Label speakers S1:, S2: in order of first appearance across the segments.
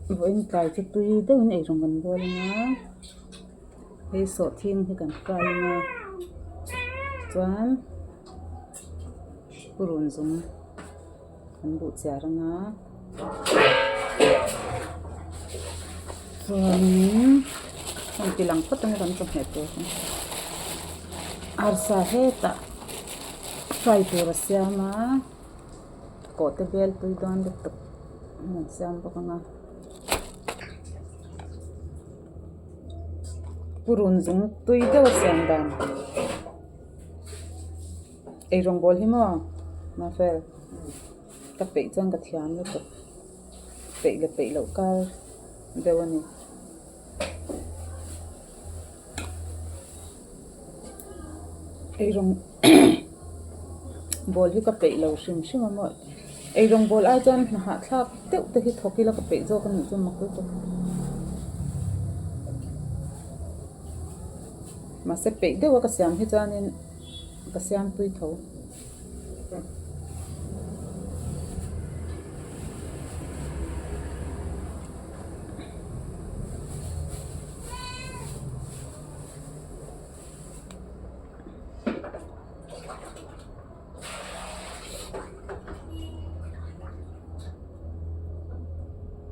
S1: Vawiin tlai chu tui deuhin eirawng kan bual ang a, hei sawhthing hi kan fry ang a, chuan purun zum kan buh chiar ang a, chuanin heng ti lang phawt ang a kan chawhmeh tur chu arsa hetah fry tur a siam a. Kawhte bel tui dawn lutuk an siam bawk ang a purun zung tui deuh a siam dan eirawng bawl hi maw mafel ka peih chuan ka thiam lutuk peih leh peih loh kar deuh a ni. Eirawng bawl hi ka peih lo hrim hrim a maw eirawng bawl ai chuan hna hahthlak deuh te hi thawk ila ka peih zawk a nih chu mak lutuk mahse peih deuh a ka siam hi chuanin ka siam pui tho.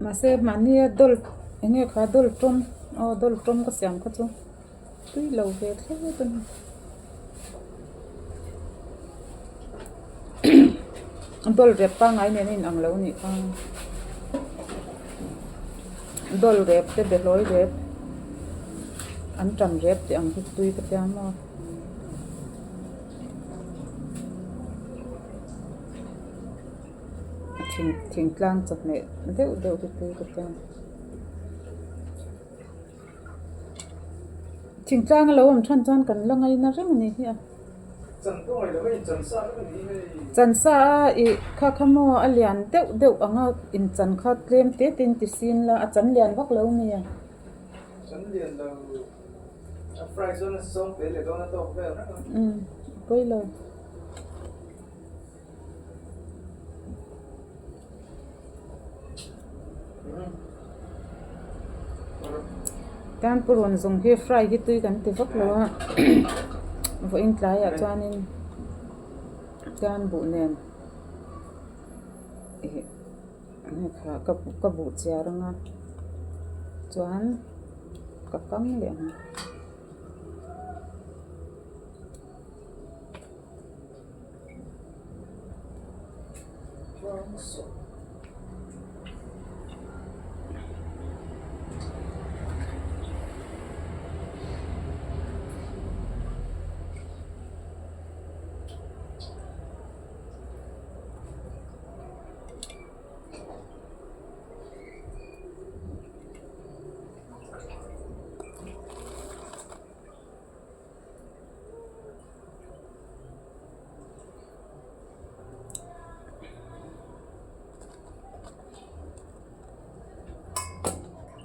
S1: Mahse mahnia dawl eng nge kha dawl tawm aw dawl tawm ka siam kha chu tui lo ve thlawt a ni dawl rep pangngai nen a inang lo a nih kha dawl rep te behlawi rep an tam rep tih ang hi tui ka tia maw. Thing thingtlang chawhmeh deuh deuh hi tui ka tia. Thingtlang a lo awm than chuan kan la ngaina reng a ni hi a. Chansa a ih kha kha maw a lian deuh deuh ang a inchan kha tlem te te in ti sin la a chan lian vak lo a ni a. Umm pawi lo. Tan purun zawng hi fry hi tui kan ti vak lo a vawiin tlaiah chuanin tan buh nen ih ka buh chiar ang a chuan ka kang leh ang.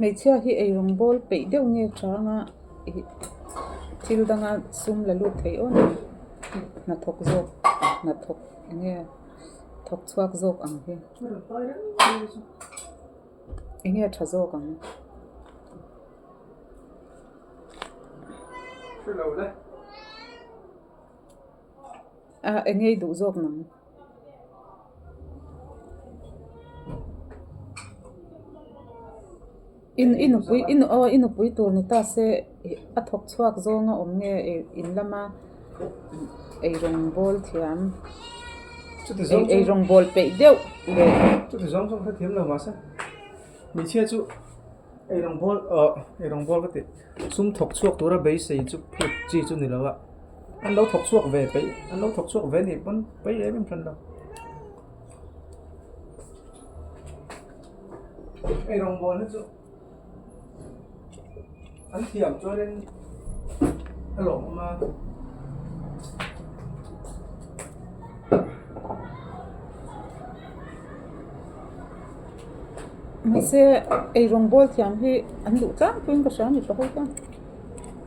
S1: Hmeichhia hi eirawng bawl peih deuh nge chang a ih thil danga sum la lut thei awn ang hnathawk zawk hnathawk eng nge thawk chhuak zawk ang hi eng nge tha zawk ang. A eng nge i duh zawk nang? I i nupui i aw i nupui tur ni ta se a thawk chhuak zawng a awm nge in lama eirawng bawl thiam eirawng bawl peih deuh leh.
S2: Chuti zawng zawng kha thiam lo mahse hmeichhia chu eirawng bawl aw eirawng bawl ka ti. Sum thawk chhuak tura beisei chu phut chi chu ni lo a, an lo thawk chhuak ve peih, an lo thawk chhuak ve nih pawn paih em em hran lo. Ei rawngbawl hi chu an thiam chuanin a lawmawm a.
S1: Mahse ei rawngbawl thiam hi an duh tlangpuiin ka hria a ni paho chuan.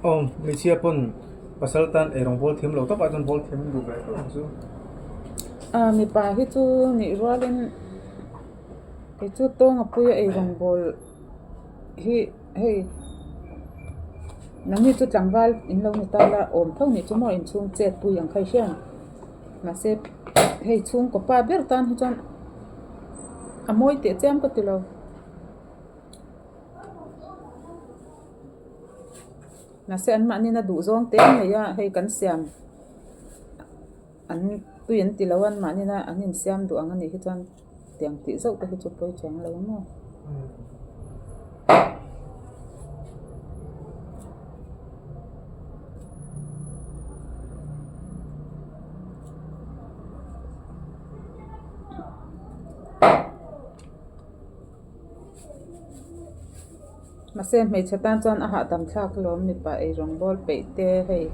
S2: Aw hmeichhia pawn pasal tan ei rawngbawl thiam lo takah chuan bawl thiam an duh ve tawh ang chu.
S1: Ah mipa hi chu nih rualin kei chu tawng a pui a ei rawngbawl. hi hei nangni chu tlangval in lo ni ta la awm tho nih chu maw inchhung chet pui ang kha i hriat mahse hei chhungkaw pa ber tan hi chuan a mawi teh chiam ka ti lo. Mahse an mahni na duh zawng te an nei a hei kan siam an tui an ti lo a an mahni na an insiam duh ang anih hi chuan tiang tih zauh te hi chu pawi chuang lo maw. Mahse hmeichhe tan chuan a hahdam thlak alawm mipa eirawng bawl peih te hei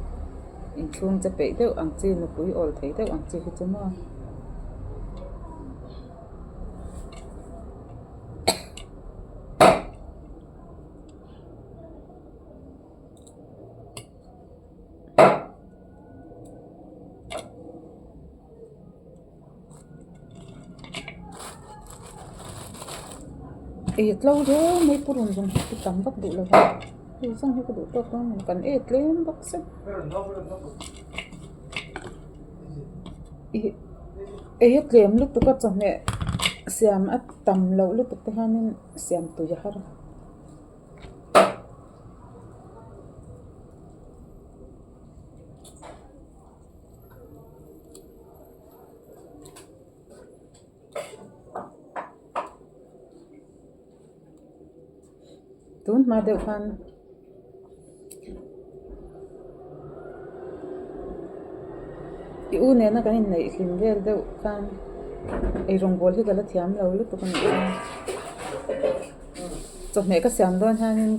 S1: inchhung che peih deuh ang chi nupui awl thei deuh ang chi hi chu maw. Ei tlo reng mai purun zawng hi tam vak duh lo va hei zawng hi ka duh tawk dawn a ni kan e tlem bawk se ih ei a tlem lutuk a chawhmeh siam a tam loh lutuk te hianin siam tui a har a. Tun hma deuh khan i u nena kan inneih hlim vel deuh khan eirawng bawl hi ka la thiam lo lutuk a nih kha chawhmeh ka siam dawn hianin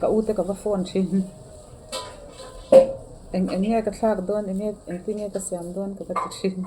S1: ka u te ka va phone thin eng eng nge ka thlak dawn eng nge engtin nge ka siam dawn ka va ti thin.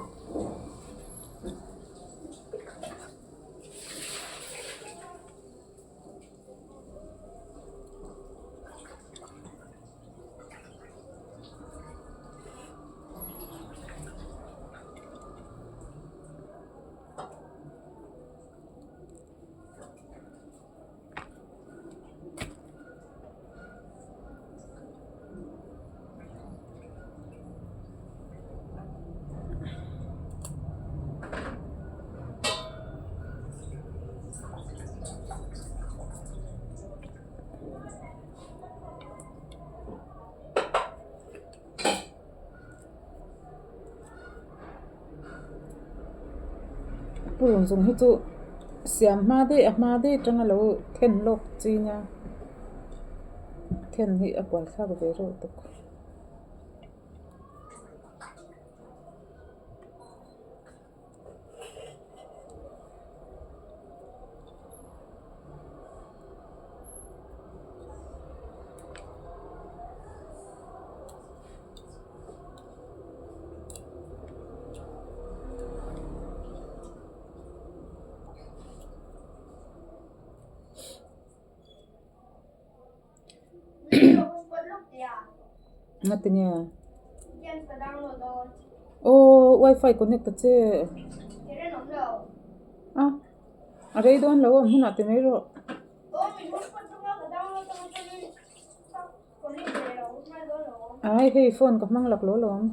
S1: Purun zawng hi chu siam hma daih a hma daih atanga lo then lawk chi nia then hi a kual thlak ve reuh tawk. Ngati nge aw wifi connect ta che a a rei dawn lo a awm hunah ti mai rawh. Ai hei phone ka hmang lak lo alawm.